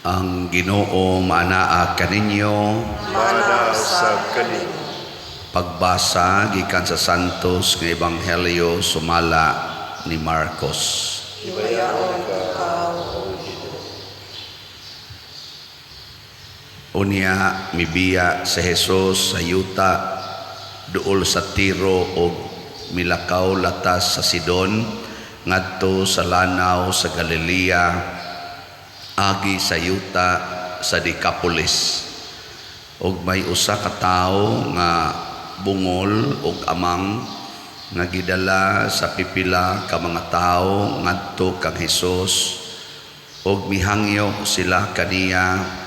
Ang Ginoo maanaa kaninyo. Maanaa usab kanimo. Pagbasa gikan sa Santos nga Ebanghelyo sumala ni Marcos. Himayaon ikaw, O Ginoo. Unya mibiya si Jesus sa yuta duol sa Tiro ug milakaw latas sa Sidon ngadto sa lanaw sa Galilea, agi sa yuta sa Decapolis. Ug may usa ka tawo nga bungol ug amang nga gidala sa pipila ka mga tawo ngadto kang Hesus, ug mihangyo sila kaniya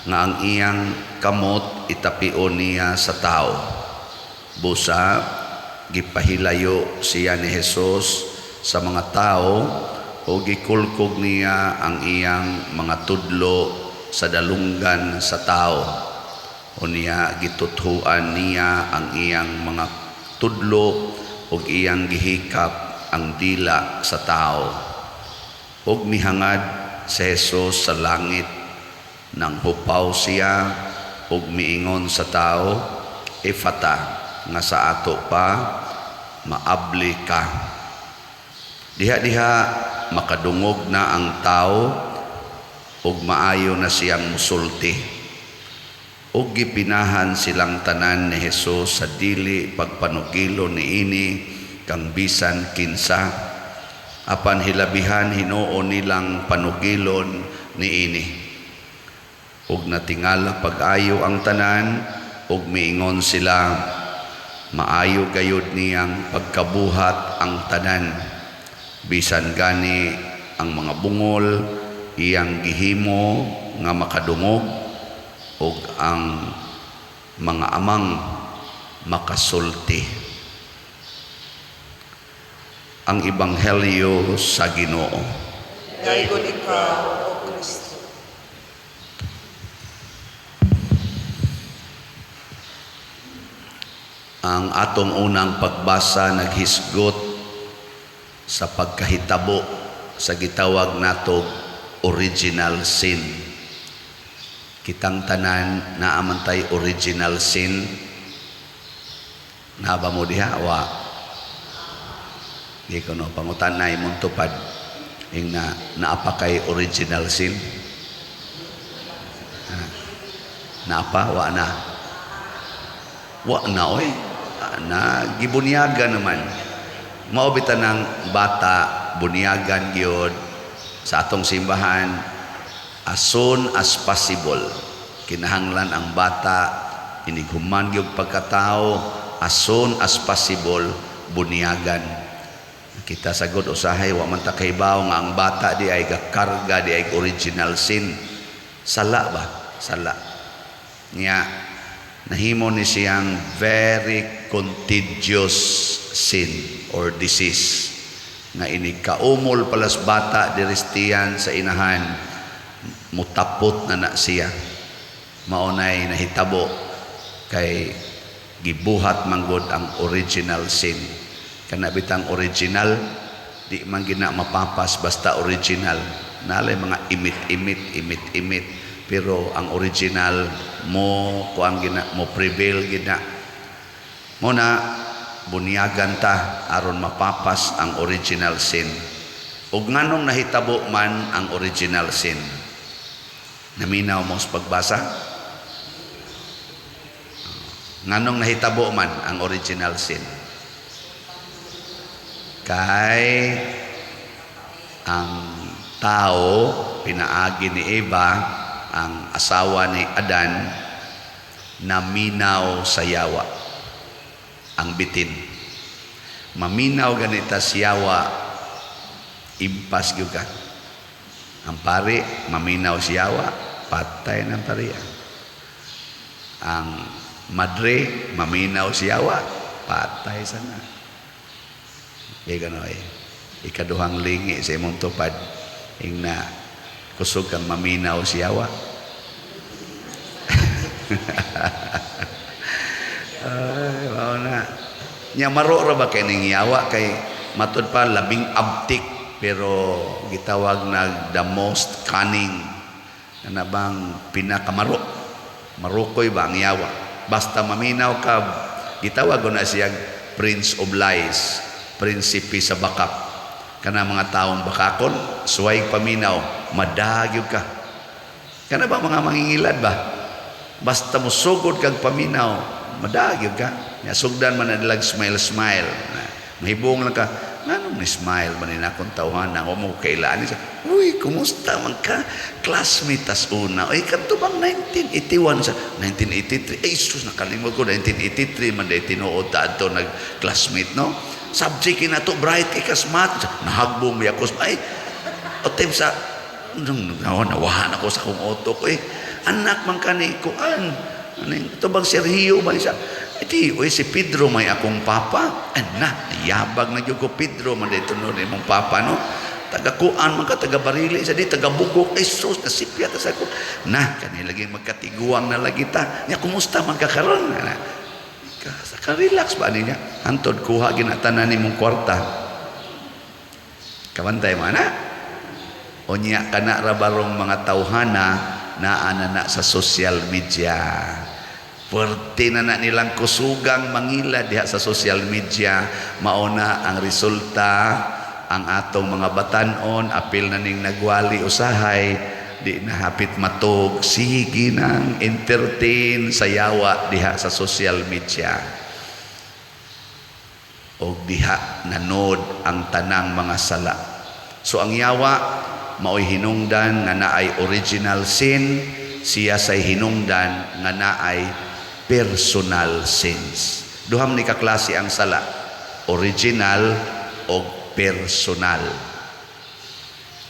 nga ang iyang kamot itapion niya sa tawo. Busa gipahilayo siya ni Hesus sa mga tawo ug gikulkog niya ang iyang mga tudlo sa dalunggan sa tawo. Unya gituthuan niya ang iyang mga tudlo ug iyang gihikap ang dila sa tawo. Ug mihangad si Jesus sa langit, nang hupaw siya ug miingon sa tawo, "Efata," nga sa ato pa, "Maabli ka." Diha-diha makadungog na ang tawo ug maayo na siyang musulti. Ug gipinahan silang tanan ni Jesus sa dili pagpanugilo niini kang bisan kinsa, apan hilabihan hinuon nilang panugilon niini. Ug natingala pag-ayo ang tanan ug miingon sila, "Maayo gayud niyang pagkabuhat ang tanan, bisan gani ang mga bungol iyang gihimo nga makadungog ug ang mga amang makasulti." Ang Ebanghelyo sa Ginoo. Daygon ikaw, O Kristo. Ang atong unang pagbasa naghisgot sa pagkahitabo sa gitawag natog original sin. Kitang tanan naa man tay original sin. Naa ba mo diha? Wa. Di ko no pangutan na imong tupad ing na naa pa kay original sin. Ha? Naa pa? Wa na. Wa na oy. Na gibunyagan naman. Mao bitaw ng bata bunyagan gyud sa atong simbahan as soon as possible. Kinahanglan ang bata inighuman gyud pagkatao, as soon as possible bunyagan. Kita sagod usahay wa man ta kahibaw nga ang bata di ay gakarga di ay original sin. Sala ba? Sala. Nya nahimo ni siyang very contagious sin or disease nga inig kaumol palas bata diristiyan sa inahan, mutapot na na siya. Mao nay nahitabo kay gibuhat manggod ang original sin. Kana bitang original, di man gina mapapas basta original. Nalay mga imit-imit, imit-imit, pero ang original mo kuang gina, mo prevail gina. Mo na bunyagan ta aron mapapas ang original sin. Ug nganong nahitabo man ang original sin? Naminaw mo sa pagbasa? Nganong nahitabo man ang original sin? Kay ang tao pinaagi ni Eva, ang asawa ni Adan, naminaw sa yawa ang bitin. Maminaw ganita sa yawa, impas gyud ka. Ang pari maminaw sa yawa, patay ng pari. Ang madre maminaw sa yawa, patay sana. Kaya gano'n eh. Ikaduhang lingi sa imong tupad, ing na kusog kang maminaw sa yawa. Ay, mao na. Nya maro ra ba kay ning yawa, kay matud pa labing abtik, pero gitawag nag the most cunning. Kana bang pinakamaro? Marukoy ba ang yawa? Basta maminaw ka, gitawag na siya Prince of Lies, prinsipe sa bakak. Kana mga taong bakakon, suway paminaw, madagyog ka. Kana ba mga mangingilad ba? Basta musugod kag paminaw, madagyog ka. Ya, sugdan man na nilag smile smile. Mahibong lang ka, nganong ni smile man ni akong tawhana, wa mo kailan siya. "Uy, kumusta man ka? Classmate tas una. Uy, kadto bang 1981 sa 1983? Ay, sus, nakalimot ko, 1983 man day tinuod ta adto nag-classmate, no? Subject na to, bright kay kasmat. Nahagbong mi ako. Ay, o time sa nung nawahan ako sa akong auto ko eh. Anak man kani kuan. Ano ito bang Sergio ba siya? Di, uy, si Pedro may akong papa. Ana, yabag na gyud ko, Pedro man dito no imong papa, no. Taga kuan man ka, taga Barili sa di, taga Bugok. Ay sus, nasipya ta sa ko. Na, kani lagi magkatiguang na lagi ta. Nya kumusta man ka karon? Na, ka, sa ka relax ba niya? Hantod kuha ginatanan nimong kwarta. Kabantay mo ana? Unya kana ra barong mga tawhana naa na na sa social media. Puwerte na na nilang kusugang mangila diha sa social media. Mauna ang resulta, ang atong mga batanon apil na ning nagwali usahay, di na hapit matug, sige nang entertain sa yawa diha sa social media. Og diha nanod ang tanang mga sala. So ang yawa maoy hinungdan nga naay original sin, siya say hinungdan nga naay personal sins. Duham ni kaklase ang sala, original o personal.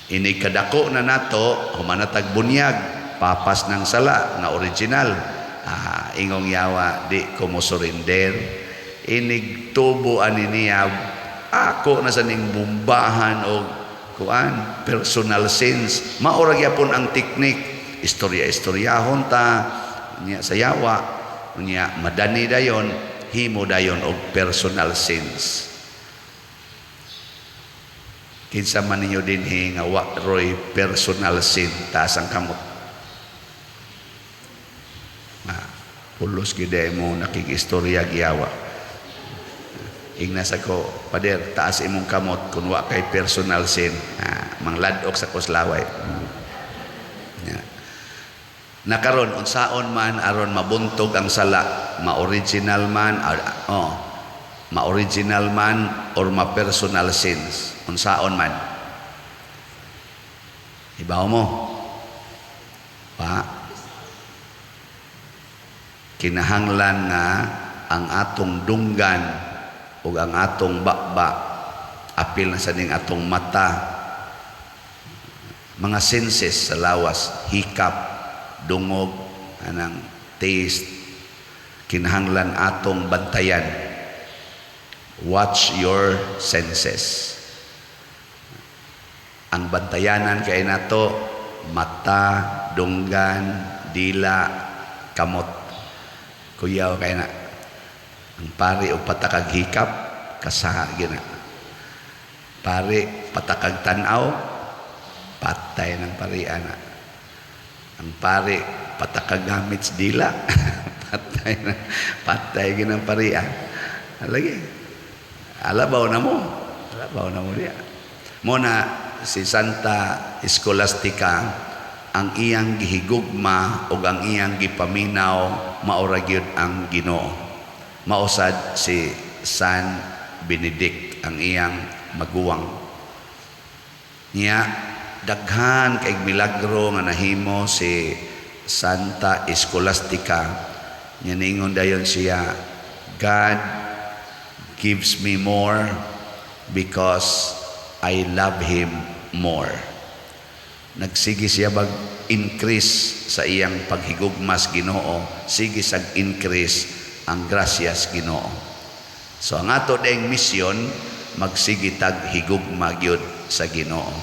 Ini kadako na nato, humanatag bunyag, papas ng sala nga original. Ah, ingong yawa, di ko mo surrender. Inig tubo ani niya, ako na sa ning bumbahan o kuan, personal sins. Maura gyapon ang teknik. Istorya-istoryahon ta niya sa yawa, niya madani dayon, himo dayon og personal sins. Kinsa man ninyo dinhi nga wa roy personal sin, taas ang kamot. Ah, pulos gid mo nakikistorya giyawa. Ingnas ako, "Pader, taas imong kamot kung wa kay personal sin." Ah, mangladok sa kuslaway. Ya. Nakaron unsaon man aron mabuntog ang sala, ma-original man, oh, ma-original man or ma-personal sins, unsaon man? Ibaw mo? Pa? Kinahanglan nga ang atong dunggan ug ang atong baba, apil na sa ning atong mata, mga senses sa lawas, hikap, dungog, anang taste, kinahanglan atong bantayan. Watch your senses. Ang bantayanan kay nato mata, dunggan, dila, kamot. Kuyaw kay na. Ang pari og patakag hikap, kasaha gina. Pari patakag tan-aw, patay ng parian na. Ang pari patakag gamit sa dila, patay na, patay ginang parian. Lagi. Alabaw na mo. Alabaw na mo diya. Mo na si Santa Escolastica, ang iyang gihigugma o ang iyang gipaminaw maora gyud ang Ginoo. Mausad si San Benedict ang iyang maguwang. Niya daghan kay milagro nga nahimo si Santa Escolastica. Nya ningon dayon siya, "God gives me more because I love Him more." Nagsige siya bag increase sa iyang paghigugmas Ginoo, sige sag increase ang grasyas Ginoo. So ang ato ding misyon, magsige tag higugma gyud sa Ginoo.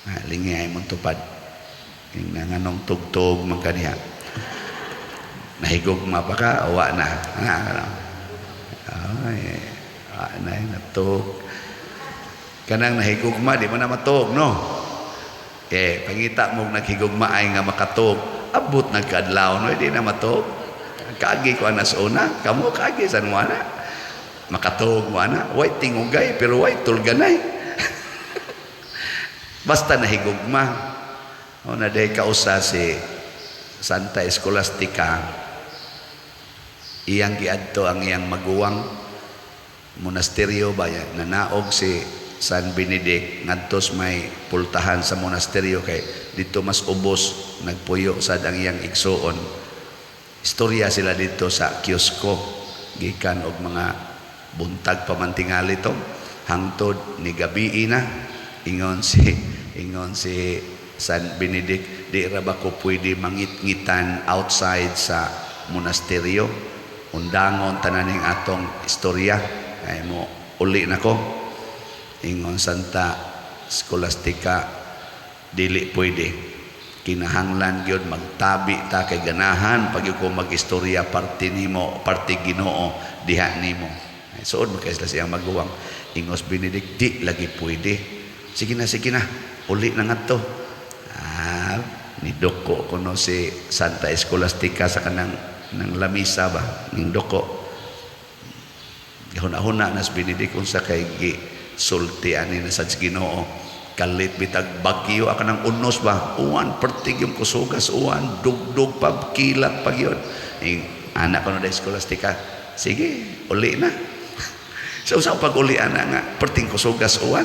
Ah, lingi ay mong tupad. Ing nanganong tugtog man kaniya. Nahigugma pa ka o wa na? Ah, ay, wa na natug. Kanang nahigugma, di mo na matug, no? Eh, pangita mo naghigugmaay nga makatug, abot nagkaadlaw no, di na matug. Kaagi ko ana sa una, kamo kaagi san mo ana. Makatug mo ana, way tingugay pero way tulganay. Basta nahigugma. O na day kausa si Santa Escolastica, iyang giadto ang iyang maguwang monasteryo ba, nanaog si San Benedict ngadto sa may pultahan sa monasteryo kay dito mas ubos nagpuyo sad ang iyang igsuon. Istorya sila dito sa kiosko gikan og mga buntag pa man tingali to hangtod ni gabii na. Ingon si San Benedict, "Di ra ba ko pwede mangit-ngitan outside sa monasteryo? Undangon tananing atong istorya ay mo uli nako." Ingon Santa Scholastica, "Dili pwede, kinahanglan gyud magtabi ta kay ganahan pag ko mag-istorya parte nimo, parte Ginoo diha nimo." Ay, suod man kay sila siyang maguwang. Ingos Benedict, "Di lagi pwede, sige na, sige na, uli na ngadto." Ah, nidoko kuno si Santa Escolastica sa kanang ng lamisa ba, ning doko. Gihuna-huna nas Benedict, unsa kay gi sulti ani na sa Ginoo? Kalit bitag bagyo aka ng unos ba, uwan pertig yung kusugas, uwan dugdug pa, kilat pa gyud. Ing anak ko na Scholastica, "Sige, uli na." So sa pag-uli ana nga perting kusugas, uwan,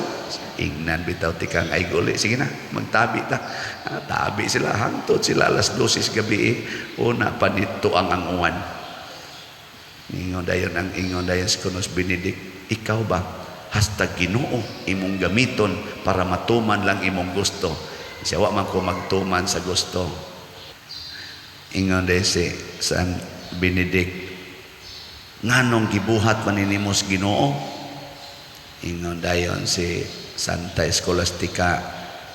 ingnan bitaw tikang ay uli, "Sige na, magtabi ta." Ah, tabi sila hangtod sila alas 12 gabi eh. Una pa nito ang uwan. Ingon dayon ang ingon dayon si Kunos Benedict, "Ikaw ba hasta Ginoo imong gamiton para matuman lang imong gusto?" Siya, "Wa man ko magtuman sa gusto." Ingon dayon si San Benedict, "Nganong gibuhat man nimo sa Ginoo?" Ingon dayon si Santa Escolastica,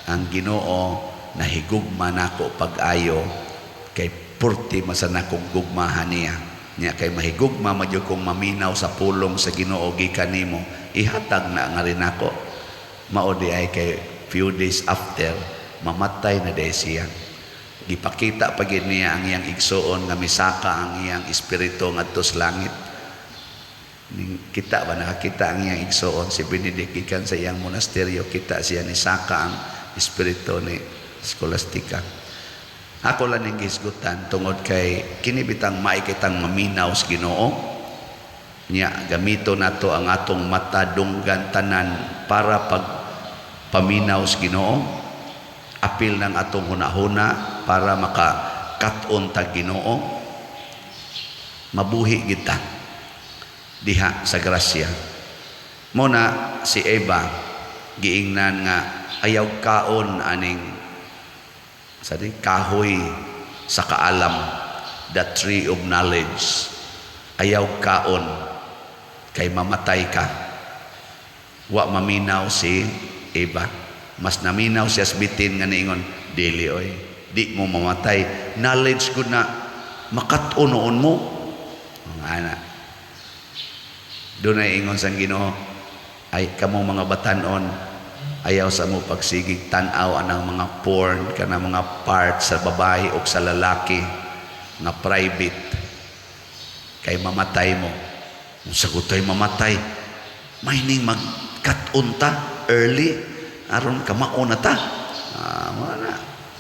"Ang Ginoo nahigugma nako pag-ayo kay purti masa nakong gugmahan niya. Nya kay mahigugma man jud kong maminaw sa pulong sa Ginoo gikan nimo, ihatag na nga rin ako." Mao di ay kay few days after mamatay na day siya. Gipakita pa gid niya ang iyang igsuon nga misaka ang iyang espiritu ngadto sa langit. Ning kita ba, nakakita ang iyang igsuon si Benedict gikan sa iyang monasteryo, kita siya ni saka ang espiritu ni Scholastica. Ako lang ning gisgutan tungod kay kini bitang maikitang maminaw sa Ginoo nya, gamito nato ang atong mata, dunggan, tanan para pag paminaw sa Ginoo, apil ng atong hunahuna para maka-kat-on tag Ginoo, mabuhi kita diha sa grasya. Mo na si Eva giingnan nga ayaw kaon aning sa di kahoy sa kaalam, the tree of knowledge, ayaw kaon kay mamatay ka. Wa maminaw si Eva. Mas naminaw siya sa bitin nga niingon, "Dili oy, di mo mamatay, knowledge ko na makat-unoon mo." Mga ana doon ay ingon sang Ginoo ay, "Kamo mga batanon, ayaw sa mo pagsigig tan-aw anang mga porn kana, mga parts sa babae o sa lalaki nga private kay mamatay mo." Kung sagutoy mamatay, may ning magkat-on ta early aron kamao na ta. Ah, wala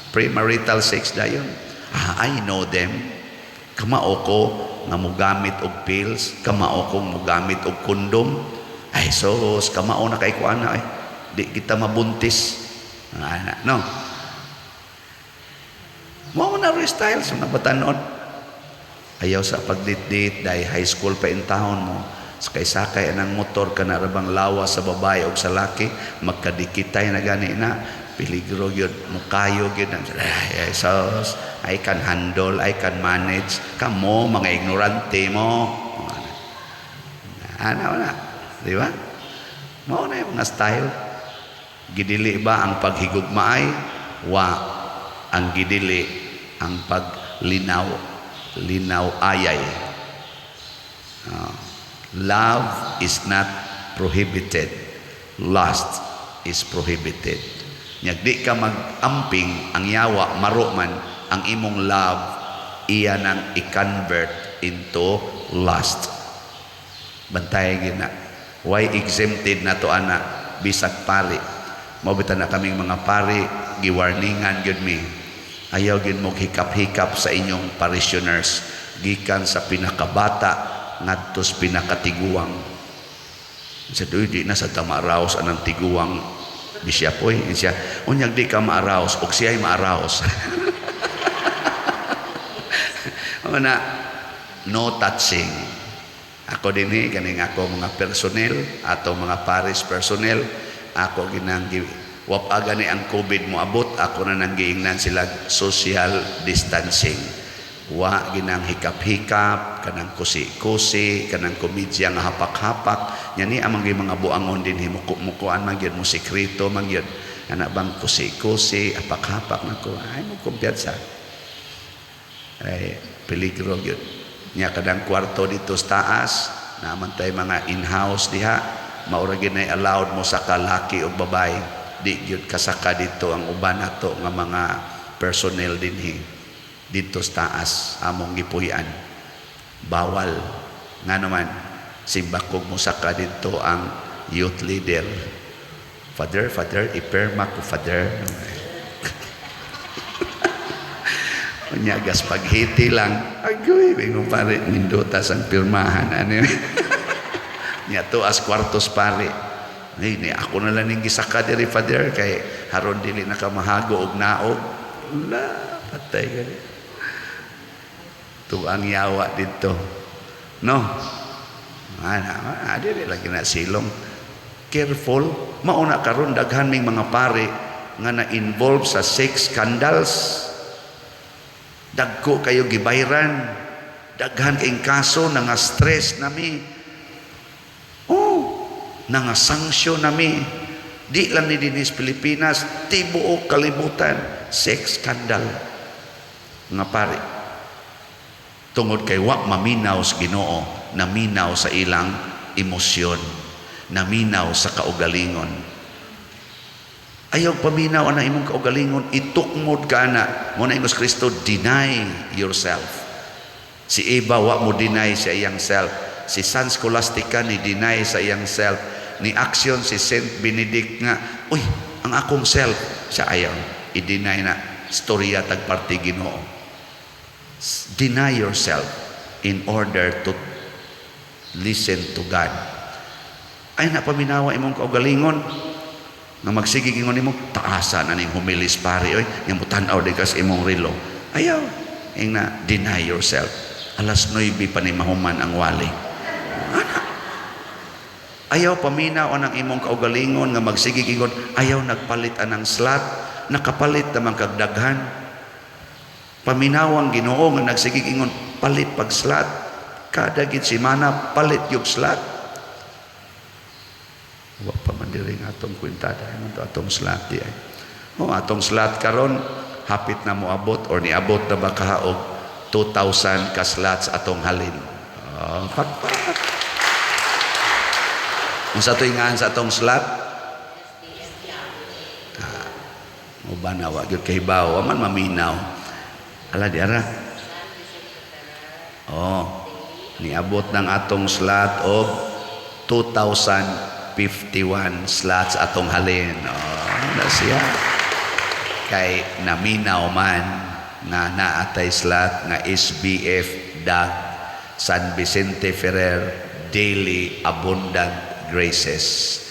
premarital sex dayon. Ah, I know them. Kamao ko nga mogamit og pills, kamao ko mogamit og kondom. Ay sos, kamao na kay ko ana ay di kita mabuntis. Ana, no? Mao na rin style sa mga batanon. Ayaw sa pagdit-dit dahil high school pa in taon mo. Sakay-sakay ang motor ka na rabang lawa sa babae o sa laki, magkadikitay na gani na, peligro yun, mukayo yun. Ay, sos, I can handle, I can manage. Kamo, mga ignorante mo. Ano na, di ba? Mao na yung mga style. Gidili ba ang paghigugmaay? Wa. Ang gidili ang paglinaw, linaw ayay. Love is not prohibited. Lust is prohibited. Nya di ka mag-amping, ang yawa maro man ang imong love, iya nang i-convert into lust. Bantay gina. Why exempted na to ana bisag pari? Mao bitaw na kaming mga pari, giwarningan gyud mi. Ayaw gyud mo hikap-hikap sa inyong parishioners gikan sa pinakabata ngadto sa pinakatiguang. Sa doy di na sa tama-arouse anang tiguang bishop oy. Siya, unyag di ka ma-arouse og siya'y ma-arouse. Na no touching. Ako dinhi, kaning ako mga personnel, ato mga parish personnel, ako ginang wap gani ang COVID mo abot, ako na nang giingnan sila social distancing. Wa ginang hikap-hikap, kanang kusi-kusi, kanang komedya nga hapak-hapak. Nya ni amang mga buangon dinhi, muko-mukuan man gyud mo, sekreto man gyud. Ana bang kusi-kusi, hapak-hapak nako, ay mo kumpiyansa. Ay peligro gyud. Nya kadang kwarto dito sa taas, naman tay mga in-house diha, maura gyud nay allowed mo sa laki og babae. Di gyud kasaka dito ang uban nato nga mga personnel dinhi. Dito sa taas among gipuy-an. Bawal. Nga naman simbakog mo saka dito ang youth leader. "Father, Father, iperma ko, Father." Unya gas paghiti lang. Agoy, bingon pare, nindutas ang pirmahan. Ano yun? Nya tuas kwartos pare. Ay, ni ako na lang ning gisaka diri, Father, kay haron dili na ka mahago og naog. Wala, patay gani. Tuang yawa dito. No? Ana, ah, dili lagi na silong. Careful, mauna karon daghan ming mga pare nga na-involve sa sex scandals. Dagko kayo gibayran. Daghan kayong kaso, nga stress nami. Oh, nga sanksyon nami. Di lang ni dinis Pilipinas, tibuok kalibutan, sex scandal nga pare. Tungod kay wa maminaw sa Ginoo, naminaw sa ilang emosyon, naminaw sa kaugalingon. Ayaw paminaw ana imong kaugalingon, itukmod ka ana. Mo na ingos Kristo, "Deny yourself." Si Eva wa mo deny sa iyang self. Si San Scholastica ni deny sa iyang self. Ni action si Saint Benedict nga, "Uy, ang akong self," siya ayaw. I-deny na storya tag parte Ginoo. Deny yourself in order to listen to God. Ay na paminawa imong kaugalingon nga magsige ingon nimo, "Taasa na ning humilis pare oy," nya motan-aw di kas imong relo. Ayaw ing na deny yourself. Alas 9 pa ni mahuman ang wali. Ana. Ayaw paminaw ang imong kaugalingon nga magsige ingon, "Ayaw nagpalit anang slot," nakapalit naman kag daghan. Paminaw ang Ginoo nga nagsige ingon, "Palit pag slot." Kada gid semana palit yung slot. Wa pa man diri nga atong kwintada to atong slot di ay. Oh, atong slot karon hapit na moabot or niabot na ba kaha og 2,000 ka slots atong halin. Oh, pakpak. Unsa to ingaan sa atong slot? Ah, uban na wa gyud kahibaw, wa man maminaw. Ala di ara. Oh, niabot ng atong slot og 2,051 slots atong halin. Oh, na siya. Kay naminaw man nga naatay slot nga SBF DAG, San Vicente Ferrer Daily Abundant Graces.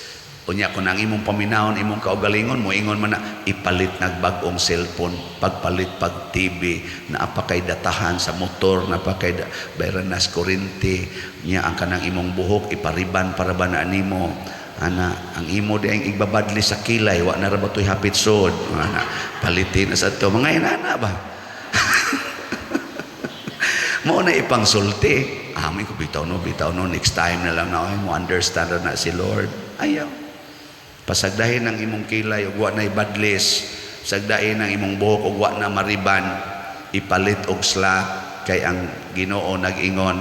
Unya kung ang imong paminawon imong kaugalingon mo ingon man na ipalit nagbag-ong cellphone, pagpalit pag TV, naa pa kay datahan sa motor, naa pa kay bayran nas kuryente, nya ang kanang imong buhok ipariban para ba na nimo. Ana, ang imo di ang igbabadli sa kilay, wa na ra ba to'y hapit sod. Ana, palitin na sa to mga inana ba? Mo na ipangsulti. Amin ko bitaw no, next time na lang na ay mo understand na si Lord. Ayaw. Pasagdahin ang imong kilay ug wa na ibadlis. Sagdahin ang imong buhok ug wa na mariban. Ipalit og slot kay ang Ginoo nag-ingon,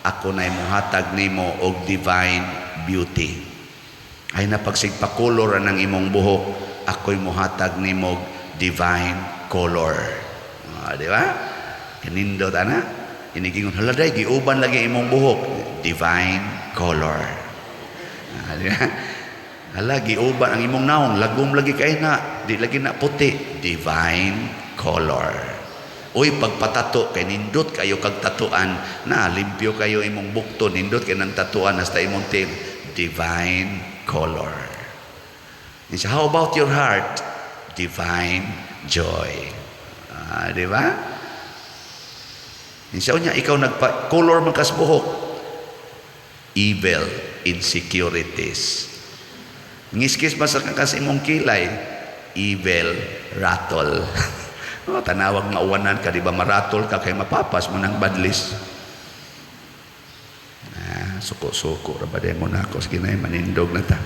"Ako na muhatag nimo og divine beauty." Ay na pagsigpakulor ang imong buhok, Ako'y muhatag nimo divine color. Ah, di ba? Kanindot ana. Inigingon, "Hala day, giuban lagi imong buhok." Divine color. Ah, di ba? "Hala, giuban ang imong naong, lagom lagi kay na, di lagi na puti." Divine color. Uy, pagpatato, kay nindot kayo kag tatuan, na limpyo kayo imong bukto, nindot kay nang tatuan hasta imong tail. Divine color. And so, how about your heart? Divine joy. Ah, di ba? Siya niya, ikaw nagpa color man kas buhok. Evil insecurities. Ngiskis ba sa kas imong kilay? Evil rattle. Oh, tanawag mauwanan ka, di ba maratol ka kay mapapas mo ng badlis. Ah, suko-suko ra ba mo na ako? Sige na, manindog na ta.